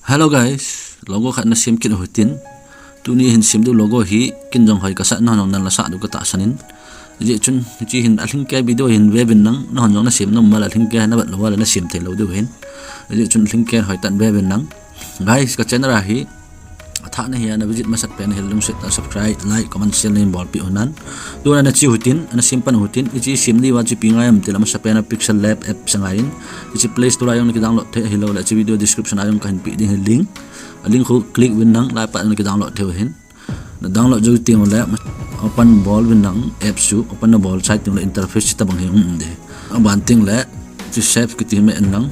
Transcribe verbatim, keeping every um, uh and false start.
Hello guys, logo khat na sem kit u hitin. Tuni hin sem diu logo hi kin jong hoi kasa, nahon jong nala sah diu katahsan in. Ajeh chun hiche hin alhingke video hin ve uvin lang, nahon jong na sem nom uva le alhingke na vet lou uva le na sem thei lou diu hin. Ajeh chun alhingke hoi tah in ve uvin lang. Guys, ka channel a hi athah na hi a na visit masat pen hi lungset tah subscribe, like, comment, share na hin bolpeh un lang. Tuna na che u hitin, ana sem pan u hitin, hiche sem diu a che ipi ngai ham tile, amasa pen a Pixel Lab app sa ngai in, hiche Play Store a jong na kidownload thei, ahilou le hiche video description a jong kahin peh ding hi link. A link khu click uvin lang, lai pat na kidownload thei u hin. Na download jou teng ule, open bol uvin lang, app chu open na bol chai teng ule interface hitabang hi um ding. Aban teng le, hiche save kiti meh in lang.